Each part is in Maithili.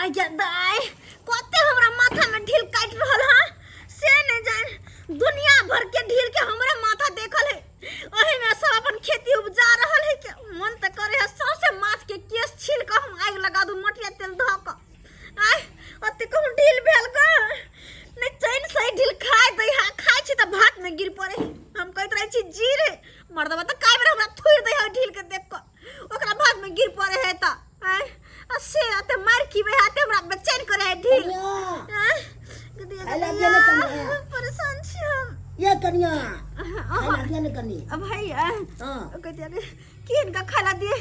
आइ गे दाइ, कते हमरा माथा में ढील काटि रहल हँ से नहीं जान। दुनिया भर के ढील के हमरा माथा देखल है, ओही में सब अपन खेती उपजा रहल है के मन त करे है सौंसे माथ के केस छील के हम आगि लगा दू मटिया तेल धऽ के। आइ ओते कहूँ ढील भेल ग नहीं चैन से ढील खाय दै हा, खाय छी त भात में गिर पड़े है। हम कहैत रहै छी जी रे मर्दबा त काय बेर हमरा थुरि दै है ढील के देख के, ओकरा भात में गिर पड़े है त आय आ से अते मार की बे हाथे हमरा बेचैन करे है ढील। कनिया आय, गदिया खाय ला गदिया, दिया ने कनिया। परेशान छी हम। ये कनिया खाय ला दिया ने कनी। अब भैया हाँ। कहते अरे की इनका खाय ला दिए,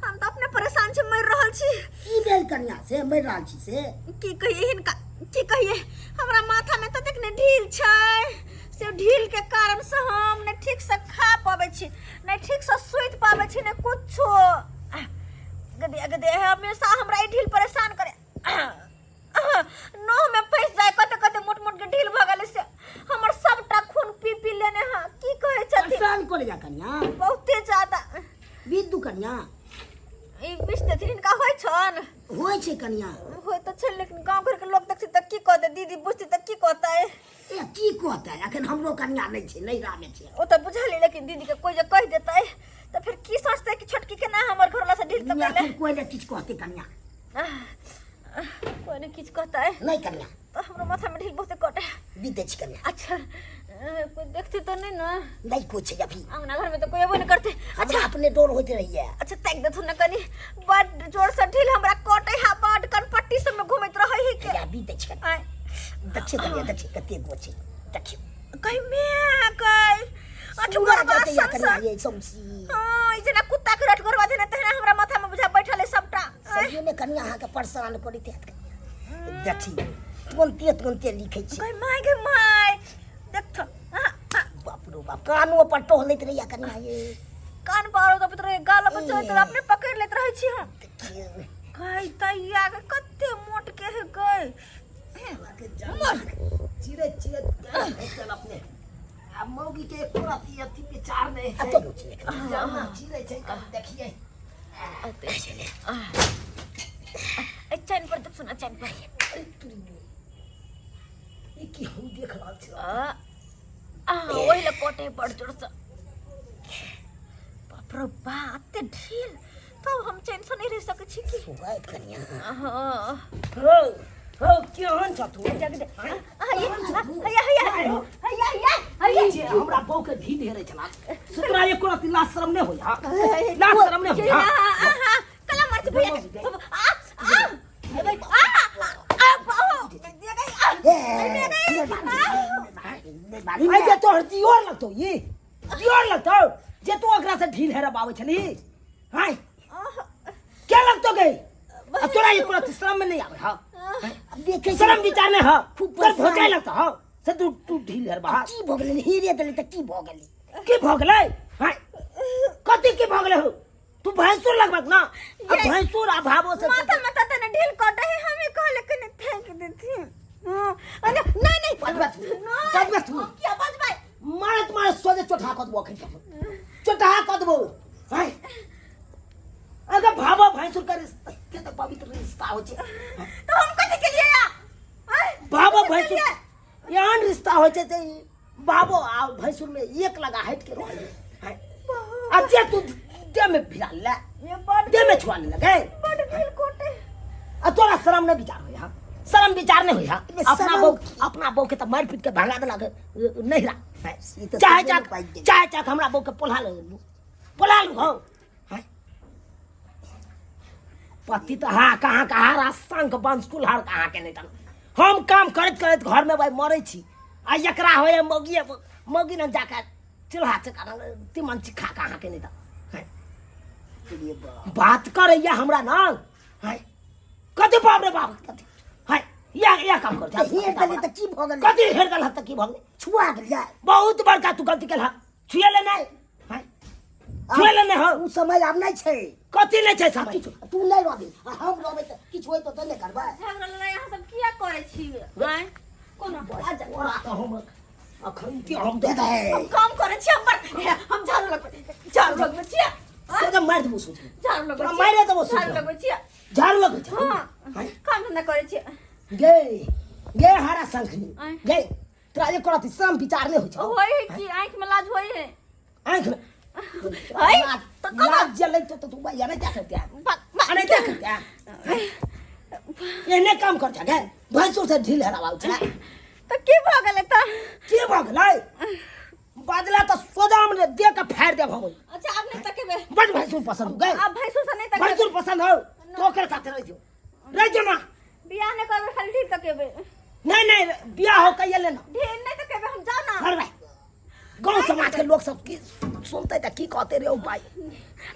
हम तो अपने परेशान छी मर रहल छी। की भेल कनिया से मर रहल छी से? की कहिए हिनका, की कहिए, हमरा माथा में ततेक ने ढील छै से ढील के कारण से हम ने ठीक से खा पाबै छी ने ठीक से सुति पाबै छी ने कुछो। गदे गदे हमेशा हमरा ई ढील परेशान करे, नोह में फंस जाए कते कते मोट मोट के ढील भऽ गेलै से हमर सबटा खून पी पी लेने हँ। की कहै छथिन? परेशान करे जा कनिया बहुते ज्यादा। बिद्दू कनिया ई विष देथिन हिनका होइ छन? होइ छै कनिया। होइ तऽ छै, लेकिन गाँव घर के लोग देखथिन तऽ की कहतै, दीदी बुझती तऽ की कहतै? ए की कहतै, अखन हमरो कनिया नहि छै, नैहरा मे छै। ओ तऽ बुझलियै, लेकिन दीदी के कोइ जे कहि देतै तऽ फेर की सोचतै कि छोटकी केना हमर घरवाला से ढील तऽ अखन कोइ नहि किछु कहतै कनिया। कोइ नहि किछु कहतै? नहि कनिया। तऽ हमरो माथा में ढील बहुते कटे। बीते छै कनिया। अच्छा कोइ देखते तऽ नहि ने? नहि कोइ छै अभी। अंगना घर में तऽ कोइ अबो नहि करतै। अच्छा अपने डर होइत रहैया। अच्छा ताकि देथुन ने कनी, बड जोर से ढील हमरा कटे है, बड कनपट्टी सब में घुमैत रहै है के। या बीते छै कनिया। आँय। देखियौ कनिया, देखियौ कते गो छै, देखियौ। कहीं मैं कहीं अठगोरवा अठगोरवा जतैया कनिया ये सौंसी। हाँ, ई जेना कुत्ता के अठगोरवा जेना तहिना हमरा माथा में बुझा बैठल है सबटा। सहिए में कनिया अहाँके परेशान करैत हैत कनिया। देखियौ तुरन्ते तुरन्ते लिखै छै। गई my गई my, देख बाप रो बाप, कानो पर टोहलैत रहैया कनिया ये। कान पर दबैत रहे, गाल पर चढ़ैत रहे, अपने पकड़ लेत रहै छी हम। देखियौ गई तैया के कते मोट के है गई। चिरे चिरे चल अपने आ मौगी के एको रति अथी विचार नहीं आ है। तो छै जाना चिरे छै कभी देखिए। ए चैन पर देख सुना, चैन पर। ई की हम देख रहल छी? आ आ ओहि लए कटे बड़ जोर से। बाप रे बा, एते ढील तब हम चैन से नहीं रह सकै छी की। सुगाइत कनिया। हाँ। हो हो केहन छ तू? जग दे। हैया हैया हैया हैया हैया हैया। जे हमरा बहू के ढील हेरे छला सुतरा एको रति लाज शरम नहीं होई। हां लाज शरम नहीं होई। हां हां कला मर्च भैया आ आ आ आ बाबू दे गई आ आई जे तोहर दियोर लगतो, ई दियोर लगतो जे तू ओकरा से ढील हेरब आबै छली। हाय क्या लगतो गई? अब तोरा एको रति शरम में नहीं आवे। हां देखे शरम विचार नहीं। हां खूब तोर परेशान। भौजाई लगतो। हां से तू तू ढील हेरबा। की भऽ गेलै? हेरे देलै तऽ की भऽ गेलै? की भऽ गेलै? हाय कथी की भऽ गेलै हो? तू भैंसुर लगबक ना, अब भैंसुर आ भावो से माथा माथा तने ढील कटे है, हमें कहले कने फेंक देथिन। हां अरे नहीं नहीं बजबे तू, बजबे तू। हम किया बजबै? मारत मारत सोझे चोटा कऽ देबो, अखन चोटा कऽ देबो। हाय अगर भावो भैंसुर के रिश्ता के तऽ पवित्र रिश्ता होइ छै। तो हम कथी के लिए आ भावो भैंसुर एहन रिश्ता होइ छै जे बाबो आ भैंसुर में एक लगा हट के रहल है। आ जे तू देह में भिड़ा ले, ये बड़ देह में छुआ ले लगे बड़ ढील कोटे। आ तोरा शरम नहीं विचार होय? हा शरम विचार नहीं होय? हा ये अपना शरम बहू, अपना बहू के तऽ मारि पीट के भगा देलक नहिरा। ई तऽ चाहे सही चाक पाइ गेल। चाहे चाक हमरा बहू के पोल्हा लू, पोल्हा लू। हौ पति तऽ हा कहाँ कहाँ रा शंख वंश कुल्हर कहाँ के नहीं तन। हम काम करैत करैत घर में भाई मरै छी आ एकरा होय मौगी मौगी न जाके चूल्हा चका तिमन चिखा कहाँ के नहीं त बात करैया हमरा ना है कथी बाप रे बाप कथी है या या काम कर। हेर देलै तऽ की भऽ गेलै? कथी हेर देलह तऽ की भऽ गेलै? छुआ गेलियै। बहुत बड़का तू गलती केलह, छुएले नहि है, छुएले नहि हो। ओ समय आब नहि छै। कथी नहि छै समय? किछु तू नहि रहबी आ हम रहबै तऽ किछु होइत तऽ नहि करबै। झगड़ा लड़ाई अहाँ सब किया करै छी? आँय कोनो आ जा। तोरा तऽ हम अखन के हम दे दे। हम काम करै छी, हम बड़ हम झाड़ू लगबै, झाड़ू लगबै छियै। तो मारि देबो सोच झाड़ू लगबै तोरा छियै। मारि देबो सोच झाड़ू लगबै छियै झाड़ू लगै छै हाँ काम धंधा करै छियै गे गे हरा शंखनी आँय। गे तोरा एक रति श्रम विचार नहि होइ छौ होय है कि आँखि में लाज होय है आँखि में है तऽ लाज जलै तो तू भैया नहि क्या करते हैं अरे क्या करते हैं एहने काम कर गे भैंसुर से ढील हराबाउ छै तऽ की भऽ गेलै तऽ की भऽ गेलै बदला तऽ सोजाम ने दे के फाड़ि देब हम अच्छा आब नहि तकेबै बड भैंसुर पसंद हो गए आब भैंसुर से नहि तकेबै भैंसुर पसंद हो तो ओकर साथे रहि जो रहि जो ना बियाह नहि करबै खाली ढील तकेबै नहीं नहीं बियाह हो कहिए लेना ढील नहि तकेबै हम जाउ ना घर भाई गाँव समाज के लोग सब की सुनते तऽ की कहते रे ओ भाई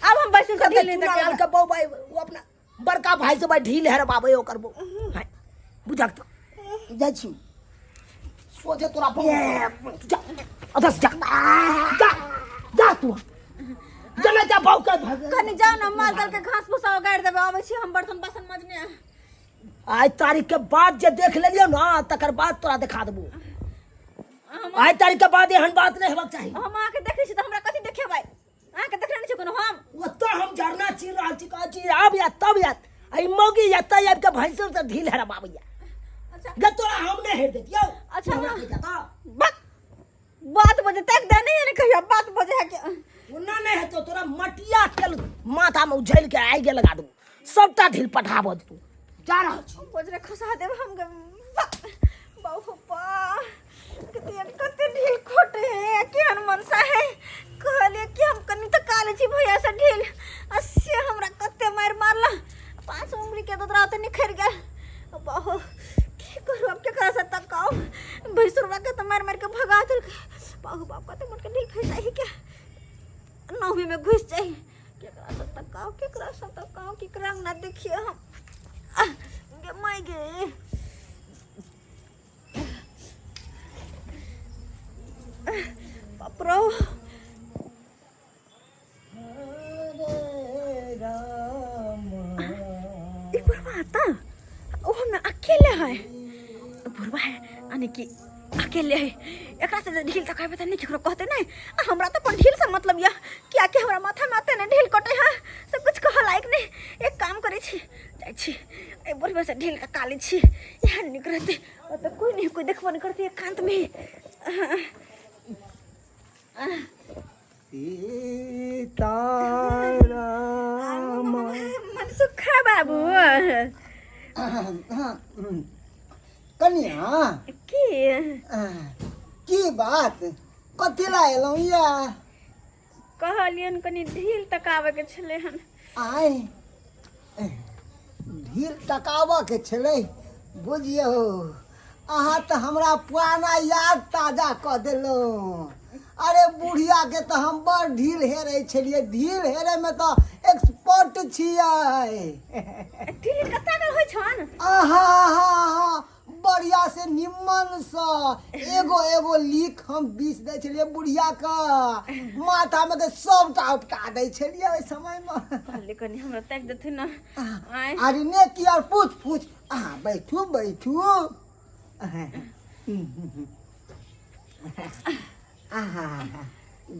आब हम भैंसुर से कहते ढील नहि चूना लाल तकेबै के बहू भाई वो अपना बड़का भाई से भाई ढील हेरबाबै ओकर बहू हाय बुझक तऽ जाइ छी सोझे तोरा बहू जा अधस जा जा जा तू जा जा बहू के कनी जाउ ना माल जाल के घास भूसा उगाड़ि देबै आबै छी हम बर्तन बासन मजने आइ तारीख के बाद जे देख लेलियौ ना तकर बाद तोरा देखा देबो आइ तारीख के बाद एहन बात नहि हेबाक चाही हम अहाँके देखै छी तऽ हमरा कथी देखेबै अहाँके देखने नहि छी कोनो हम ओतऽ हम झरना चीर रहल छी कहै छी आब या तब यात आ ई मौगी एतऽ आबि कऽ भैंसुर से ढील हेरबाबैया अच्छा गे तोरा हम नहि हेर देतियौ अच्छा, हमरा हाँ। कहि देतौ। बात बात बजे तक दे नहीं है ने कहियो बात बजे है के ओना नहि हेतौ तोरा मटिया तेल माथामे उझलि के आगि लगा देबौ सबटा ढील पठाबऽ तू जा रहल छी बजरे खसा देब हम बाबू पा कते कते ढील खोटे है केहन मनसा है कहलिए कि हम कनी तऽ काले छी भैया से ढील आ से हमरा कते मारि मारला पांच उंगली के ददरा तऽ निखरि गेल बाहो की करू अब केकरा से तकाउ भैंसुरवा के तऽ मारि मारि के भगा देलकै बाहु बाप कते मोट के ढील फैसा ही के नौवी में घुस जाइ केकरा से तकाउ केकरा से तकाउ केकरा ना देखिए हम आह, गे माय गे बाप रो ई बुढ़वा आता ओ हम अकेले है बुढ़वा है यानी कि अकेले है एकरा से जे ढील तकेबै तऽ नहि केकरो कहते नहि आ हमरा तऽ अपन ढील से मतलब यऽ कियाकि हमरा माथा में आते नहि ढील कटे है से कुछ कहऽ लायक नहि एक काम करै छी जाइ छी एहि बुढ़वे से ढील तका लै छी इएह नीक रहतै ओतऽ कोइ नहि कोइ देखबो नहि करतै एकान्त में सीताराम मनसुखा बाबू कनिया की की बात कथी ला एलहुँ या कहलियनि कनि ढील तकाबैके छलै हन आय ढील तकाबऽके छलै बुझियौ अहाँ तऽ हमरा पुराना याद ताजा कऽ देलहुँ अरे बुढ़ियाके तऽ हम बड़ ढील हेरै छलियै ढील हेरैमे तऽ एक्सपर्ट छियै ढील कत्ता के होइ छन आहा हा हा बढ़िया से निम्मन से एगो एगो लीक हम बीस दै छलियै बुढ़िया के माथा में के सबटा उपटा दै छलियै ओहि समय में कहली कनि हमरा ताकि देथिन ने आँय अरे ने की आर पूछ पूछ अहाँ बैठू बैठू आहा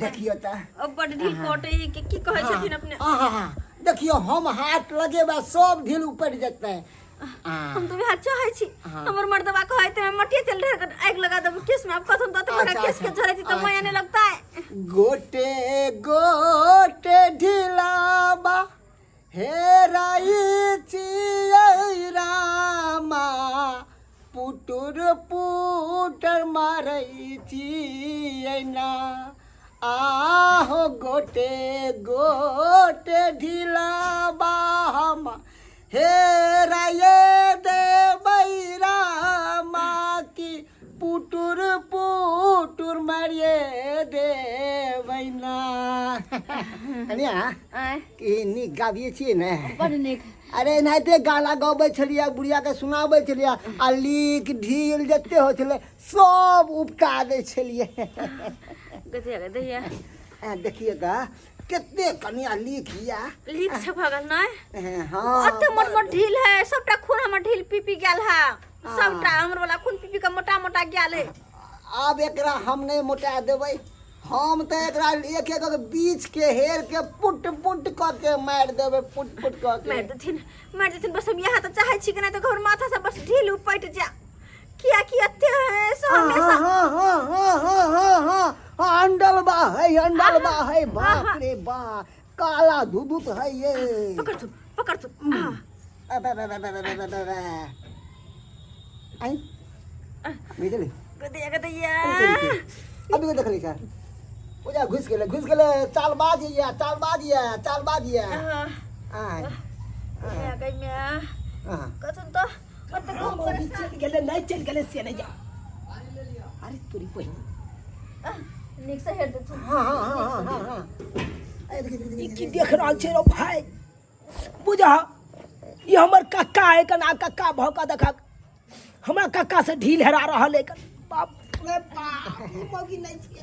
देखियौ तऽ अब बड ढील कटै है के की कहै छथिन अपने आहा देखियौ हम हाथ लगेबै सब ढील उपटि जेतै आ, हम तो वएह चाहै छी हमर मर्दबा कहै त मटिया तेल ढेर के आगि लगा देब केस में आब कसम दत बड़ा अच्छा, केस के अच्छा, झरै छी त माया नहीं लगता है गोटे गोटे ढिलाबा हेराइ छियै रामा पुटुर पुटर मारै छियै ना आहो गोटे गोटे ढिलाबा हम हेराये देबै रामा की पुटुर पुटुर मारिए देबै ना कनिया आँय की नीक गाबिए छियै ने बड नीक अरे एनाहिते गाना गबै छलियै बुढ़ियाके सुनाबै छलियै आ लीक ढील जते होइ छलै सब उपटा दै छलियै गदिया गदिया आ, देखिए तऽ कते कनिया लीक यऽ लीक छै भऽ गेल नहि हँ अते मोट मोट ढील है सबटा खून हमर ढील पी पी गेल है सबटा हमर वाला खून पी पी के मोटा मोटा गेल है आब एकरा हम नहि मोटा देबै हम तऽ एकरा एक एक बीच के हेर के पुट पुट कऽ के मारि देबै, पुट पुट कऽ के। मारि देथिन, मारि देथिन, बस हम इएह तऽ चाहै छी कि नहि तऽ हमर माथा से बस ढील उपटि जाय, कियाकि एते से हमेशा। हाँ हाँ हाँ हाँ हाँ हाँ हाँ, अंडलबा है, अंडलबा है। बाप रे बा, काला धुधुत है ये। पकड़ तू, पकड़ तू। हाँ। अबे, अबे, अबे, अबे, अबे, अबे, अबे। आई बुझली। गदैया गदैया। अभी को देखली सर, ओजा घुस गेलै, घुस गेलै। चालबाज या, चालबाज या, चालबाज या। आय। गई मैं। हाँ। कथन तो ओते कम मौगी चलि गेलै, नहि चलि गेलै से नहि जा। अरे तोरी बहिन। नीक से हेर देथुन। हाँ हाँ हाँ हाँ हाँ हाँ, अरे देखी देखी। ई की देख रहल छै रौ भाय? बुझह, ई हमर कक्का है कना, कक्का भऽ कऽ देखक हमरा कक्का से ढील हेरा रहल है। बाप रे बाप, ई मौगी नहि छियै।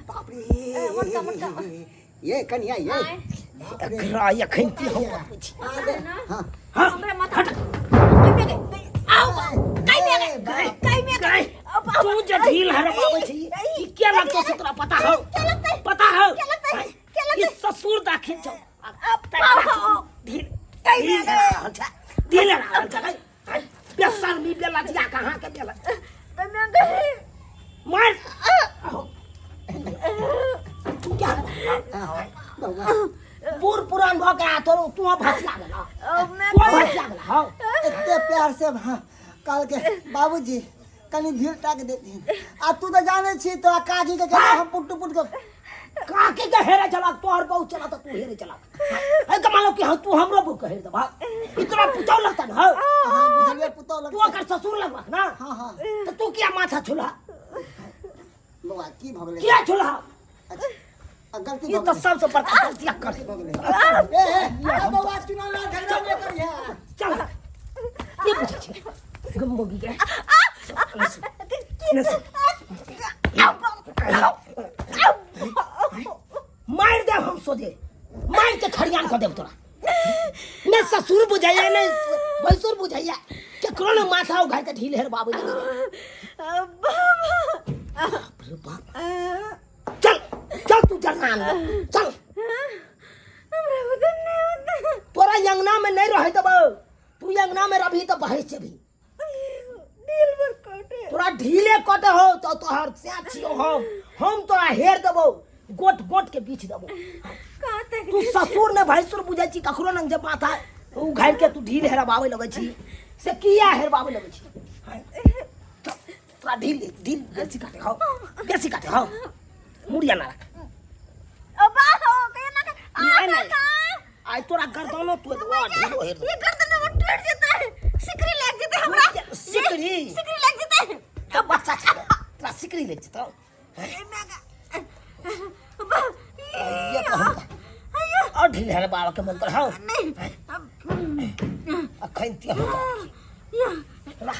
बाप रे, मोटका, मोटका। ये कनिया ये। आँय। एकरा एखन की हम बतबै छी। हाँ। हाँ। हमरा माथा आओ, कई में गए, कई में गए। तू जे ढील हरबाबै छी, ई के लगतौ से तोरा पता हौ? क्या लगतै? पता हौ? क्या लगतै? क्या ई लगतै? ससुर दाखिल छौ। ढील कई में ढील गए। हेरा रहल छै, ढील हेरा रहल छै। बेशर्मी, बेलजिया कहाँ के बेल। कई में गए। मार आहो। तू क्या बूढ़ पुरान भऽ के तोरो तू भसिया गेला? मैं तू भसिया गेला हौ? एते प्यार से कहलकै बाबूजी कनि भीड़ टाक देथिन, आ तू तऽ जानै छी तोरा काकी के केना हम पुट पुट के। काकी के हेरे चलक? तोहर बहु चला तऽ तू हेरे चलक है के मानो कि हम तू हमरो बहु के हेर देबा? ई तोरा पुतौ लगता न हौ? हाँ, बुझलियै, पुतौ तू लगतै। ओकर ससुर लगबक ना? हाँ हाँ। तऽ तू किया माथा छुला? बौआ, की भऽ गेलै? किया छुला? अच्छा, आ गलती ई भऽ तऽ गेलै। सबसँ बड़का गलती कर भऽ गेलै। ए ए ए, बौआ, चुनाव लड़ा, झगड़ा नहि करिहे। चल, की बुझै छै गमोगी के? मारि देब हम सोझे, मारि के खरियान कऽ देब तोरा। ने ससुर बुझैया ने भैंसुर बुझैया, केकरो ने माथा उघार के ढील हेर बाबू। बाप रे बाप, चल चल, तू जरना आन, चल। हमरा उधर नहीं होता। तोरा अंगना में नहीं रहे देबो। तू अंगना में रहबी तऽ बहस जेबी। दिल भर कटे। तोरा ढीले कटे हो तो तोहर से छियो हम तोरा हेर देबो, गोट गोट के बीछ देबो। कहाँ तक? तू ससुर ने भैंसुर बुझै छी ककरो नंग जे माथा उघारि के तू ढील हेरबाबै लगै छी, से किया हेरबाबै लगै छी? हैं? चल, तोरा ढील ढील बेसी काटे हौ, बेसी काटे हौ। मुड़िया ना रख। अब हो गया ना? आ नहीं, नहीं। काका। आइ तोरा गर्दनो तू देबो, ढीलो हेर देबो। ये गर्दन में टूट जाता है, सिकरी लग जाता है हमरा। सिकरी? सिकरी लग जाता है। तो बच्चा छै, तोरा सिकरी लग जेतौ? ये तो हम और ढील हेरबाबै के मन कर हौ। नहीं। अखन ते हम रा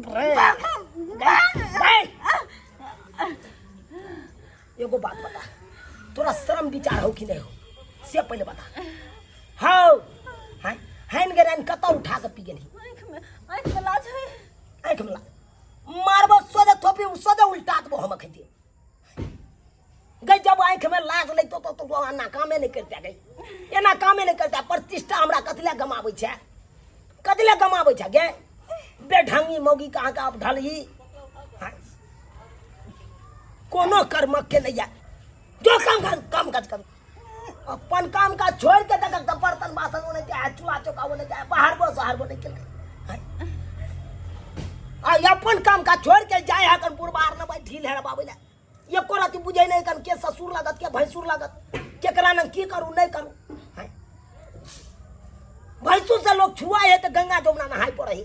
रे रे, एगो बात बता, तोरा शर्म विचार हो कि नहीं हो से पहले बता। हौ हैं हैन गे रैन कतौ उठा के पी गेलही? आँख में, आँख में लाज है। आँख में लाज? मारबो सोझे थोपी, सोझे उल्टा देबो हम अखन गई। जब आँख में लाज लैतो तो तो एना कामे नहीं करते गई, एना कामे नहीं करते। प्रतिष्ठा हमरा कथी लए गमाबै छै, कथी लए गमाबै छै गे? बेढंगी मौगी कहाँ के आप ढलही? हाँ? कोनो कर्मक के नहीं है जो काम काज, काम काज कर, अपन काम काज छोड़ के तक तऽ बर्तन बासन ओने जाए, चूल्हा चौका ओने जाए, बाहर बो शहर बो नहीं केलकै। आ अपन काम काज छोड़ के जाए है कन बुढ़बार न भाई ढील है बाबू ले। एको राति बुझै नहीं कन के ससुर लागत, के भैंसुर लागत, केकरा न की करू नहीं करू। हाँ? भैंसुर से लोग छुआ है तो गंगा जमुना नहाय पड़े है,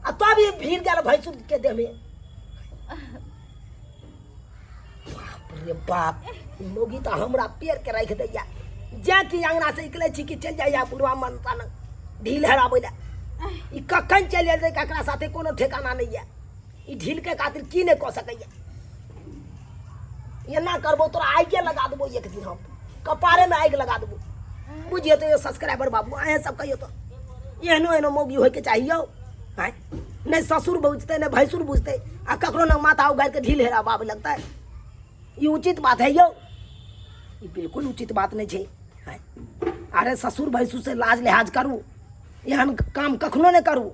आ तब ये भीड़ गेल भैंसुर के देह में। बाप रे बाप, ई मौगी तऽ हमरा पेड़ के राखि दैया। जे कि अंगना से निकलै छी कि चलि जाइया बुढ़वा मनता लग ढील हराबै लए। ई कखन चलि जेतै ककरा साथे कोनो ठेकाना नहि यऽ। ई ढील के खातिर की नहि कऽ सकैया। एना करबो तोरा आगिए लगा देबो एक दिन, हम कपारे में आगि लगा देबो। बुझिए तो सब्सक्राइबर बाबू, अहें सब कहियो तो एहनो एहनो मौगी होइके चाही यौ? आँय, नहि ससुर बुझतै नहि भैंसुर बुझतै, आ ककरो लग माथा उघारि के ढील हेरा बाब लगतै। ई उचित बात है यौ? ई बिल्कुल उचित बात नहि छै। आँय, अरे ससुर भैंसुर से लाज लिहाज करू, एहन काम कखनो नहि करू।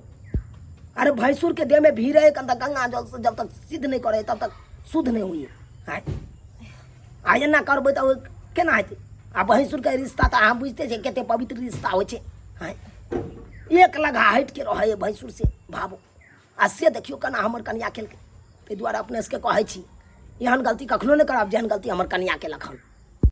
अरे भैंसुर के देह में भी रहे कन तक गंगा जल से जब तक सिद्ध नहीं करे तब तक शुद्ध नहीं हुई। आँय, आ एना करबै तऽ केना हेतै? आ भैंसुरके रिश्ता तऽ अहाँ बुझिते छियै कते पवित्र रिश्ता होइ छै। आँय, एक लगा हटि के रहै भैंसुर से भाबो, आ से देखियौ केना हमर कनिया केलकै। ताहि दुआरे अपने सबके कहै छी, एहन गलती कखनो नहि करब जेहन गलती हमर कनिया केलक हन।